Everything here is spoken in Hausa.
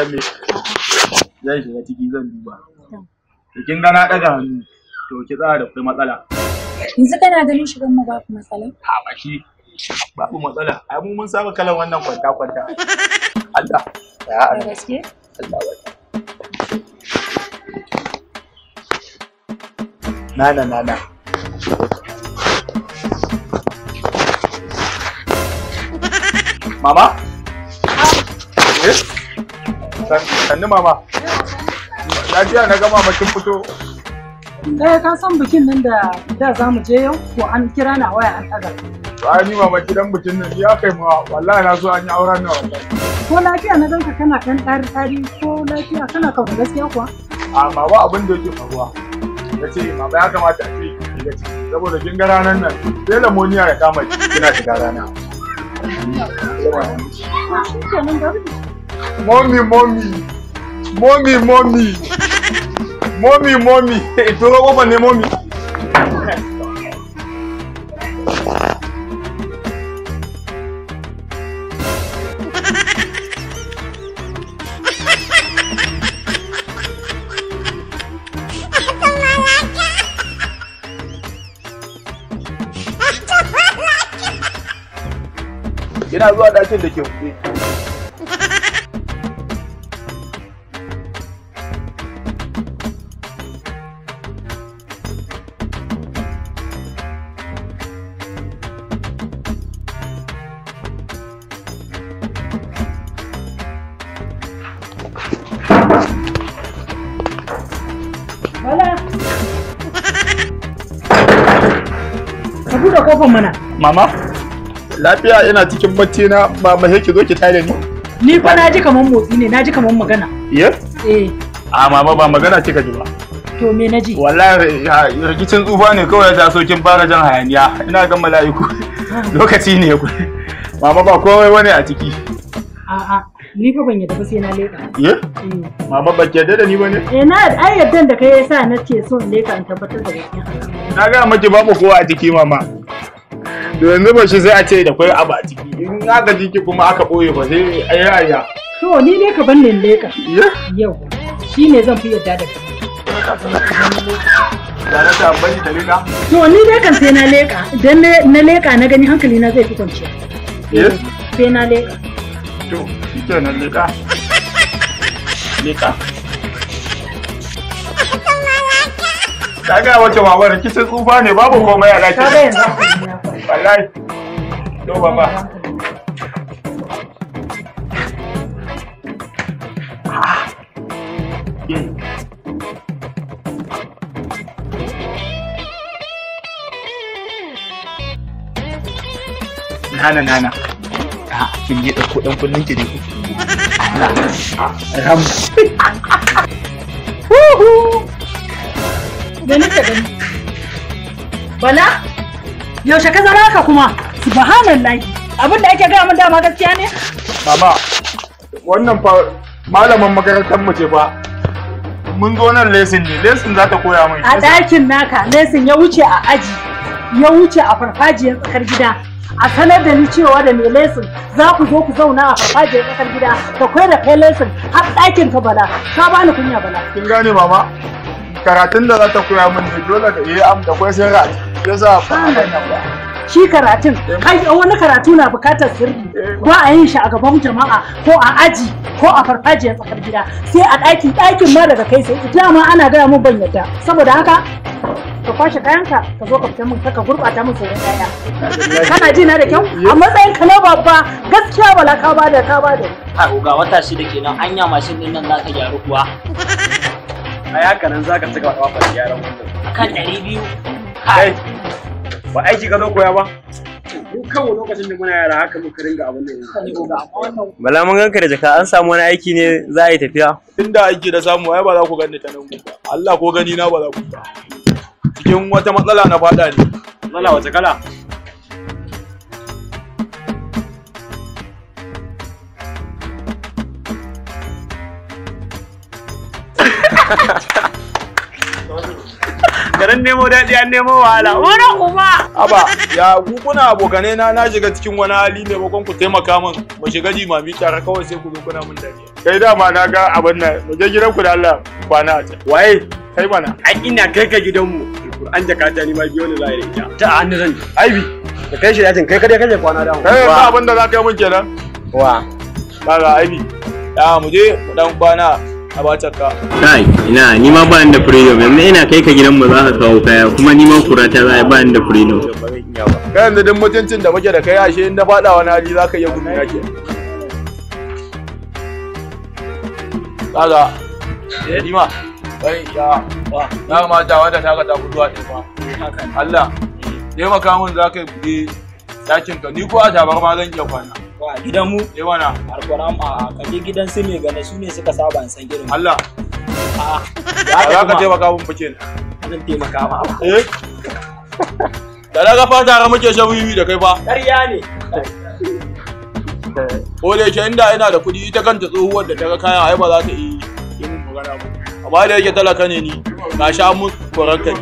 San me? Zan shiga ciki zan duba. To kin ga na daga hannu. To ki tsaya da kai matsala. Yanzu kana ganin shigan mu babu matsala? A ba shi babu matsala. Ai mu mun saba kalan wannan kwanta kwanta. Allah. Ya Da gaske? Allah wata. Nana nana. Mama? Eh? Sannu mama. Lafiya na ga mama kin fito. Eh ka san bikin nan da za mu je yau to an kira na waya an ɗaga. To ai ni mama gidan bikin nan ya kai mu wallahi na so an yi auren nan wallahi. Ko lafiya na ganka kana ɗan ɗari ɗari ko lafiya kana kauda gaskiya kuwa? A mama abin da yake faruwa. Na ce mama ya kamata a ce ki shiga ciki saboda kin ga ranar nan sai lamoniya ya kama ki kina shiga rana. Mommy mommy mommy mommy mommy mommy turo kofar ne mommy. Ina zuwa ɗakin da ke buɗe. Bala. Ka buɗe kofar mana. Mama, lafiya ina cikin bacci na mama sai ki zo ki tare ni. Ni fa na ji kaman motsi ne, na ji kaman magana. Ye? Eh, A mama ba magana kika ji ba. to me na ji? Wallahi rikicin tsufa ne kawai ya taso kin fara jan hayaniya. Ina ga mala'iku. Lokaci ne ku. Mama ba komai bane a ciki. A'a, ni fa ban yadda ba sai na leƙa. Ye? Eh. Mama ba ki yarda da ni bane? Eh na ai yaddan da kai yasa na ce so in leƙa in tabbatar da gaskiya. Na ga miki babu kowa a ciki mama. To yanzu ba shi sai a ce da kwai abu a ciki. In aka ji ki kuma aka boye ba sai ayi ayya. To ni dai ka ban ni in leƙa. Ye? Yau shi ne zan fi yadda da kai. Tare da bani ta leka. To ni dai kan sai na leƙa. Idan na leƙa na gani hankali na zai fi kwanciya. Ye? Sai na leƙa. To, shikenan leka. Leka. Ta ga wace mama rikicin tsufa ne babu komai a Ka ga ɗakin. yanzu hankali na kwanta. Wallahi. To baba. Nana nana. A kin je ɗauko ɗan kunnen ki ne ko? Ram. Me nake gani? Bala? Yaushe ka zama haka kuma? Subhanallahi. Abin da ake gaya min dama gaskiya ne? Mama, wannan fa malamin makarantar mu ce fa. Mun zo nan lesson ne, lesson za ta koya min. A ɗakin naka, lesin ya wuce a aji, ya wuce a farfajiyar tsakar gida. A sanar da ni cewa da mai lesin za ku zo ku zauna a farfajiyar tsakar gida ka kai da kai lesin har ɗakin ka Bala. Ka bani kunya Bala. Kin gane mama? Karatun da za ta koya min ne dole da eh am da kwai sirri a ciki. Yasa ba a nan ba. Shi karatun, kai wani karatu na bukatar sirri. Ba a yin shi a gaban jama'a ko a aji ko a farfajiyar tsakar gida sai a ɗaki ɗakin ma daga kai sai ita ma ana gaya mun ban yadda saboda haka ka kwashe kayanka ka zo ka fita min ka gurɓata min sauran kaya kana ji na da kyau a matsayin ka na babba gaskiya bala ka bada ka bada A ga wata shida kenan anya mashin din nan za ta gyaru kuwa. Ai haka nan zaka cika kafar gyaran wannan. Akan 200. Kai. Ba aiki ka zo koya ba? Mu kanmu lokacin da muna yara haka muka ringa abin nan. Bala mun ganka da jaka an samu wani aiki ne za a yi tafiya. Inda aiki da samu ai ba za ku ganni ta nan ba. Allah ko gani na ba za ku ba. Cikin wata matsala na fada ne. Matsala wace kala? Garin nemo daɗi an nemo wahala. Wani kuma. Aba, ya ku kuna abokanai na na shiga cikin wani hali maimakon ku taimaka min mu shiga jimami tare kawai sai ku zo kuna min dariya. Kai dama na ga abin nan mu je gidanku da Allah kwana a can. Waye? Kai mana. Ai ina kai ka gidanmu. An jakata ni ma biyo ni za a yi da ita. Ta a hannu zan je. Aibi. Da kai shi dajin kai kadai kake kwana da mu. Kai yanzu abin da za ka yi min kenan. Wa. Kaga Aibi. Ya mu je mu dan kwana a bacakka. Kai, ina ni ma ba ni da freedom. Yanzu ina kai ka gidanmu za ka kawo kaya kuma ni ma kurata za a yi ba ni da freedom. Kai yanzu duk mutuncin da muke da kai ashe in na faɗa wani hali za ka iya gudu na ke. Kaga, Nima, kai ya, ya mata wanda ta ka ta gudu a ɗaya fa. Allah, taimaka min za ka yi ɗakin ka, ni ko a tabarma zan iya kwana. Wa gidan mu Eh mana, alkuram a ka je gidan su mai gane su ne suka saba san irin. Allah, A za ka taimaka min fa kenan. zan taimaka ma. Eh? Da na ga fa tare muke shan wiwi da kai fa. Ƙarya ne. Ko da yake inda ina da kuɗi ita kanta tsohuwar da ta ga kayan ai ba za ta iya yi min magana ba. Amma da yake talaka ne ni, na sha mun koran kai.